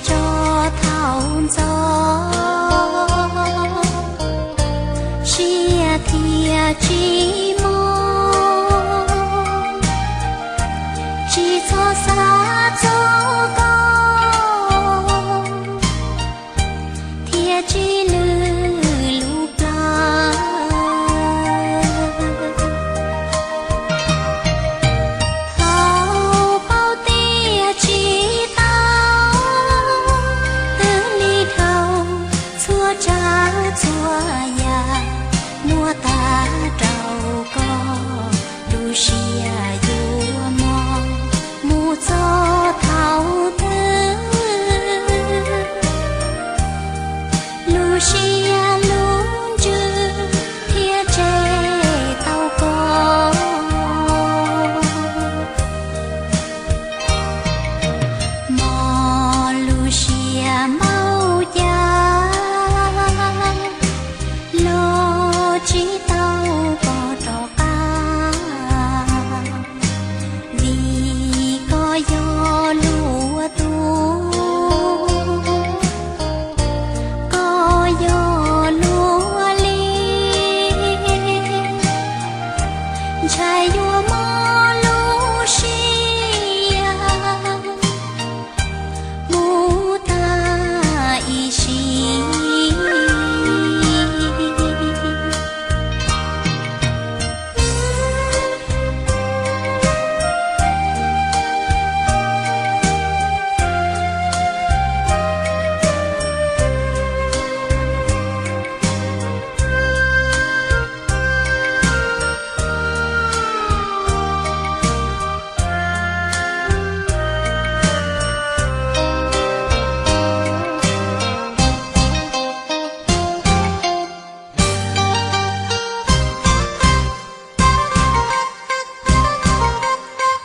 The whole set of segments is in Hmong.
tso thaum ntxov, siab thiaj tsis mob, tsis txhob xav txog koj, thiaj tsis lwj lub plawv. Thaum paub tias tsis tau, twb lig dhau txhua tsav txhua yam, muab tag rau koj, lub siab yuav mob mus txog thaum twg, lub siab lub ntsws thiaj tseg tau koj. Mos lub siab npaum cas los tsis tau koj rov qab, vim koj yog luag tus, koj yog luag li, ntshai yuav mob lub siab mus tag ib sim.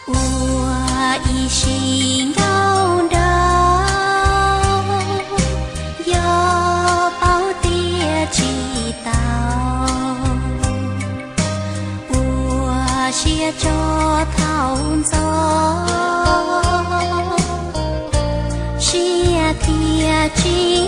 Ua ib sim nkauj nraug, yog paub tias tsis tau, ua siab tso thaum ntxov, siab thiaj tsis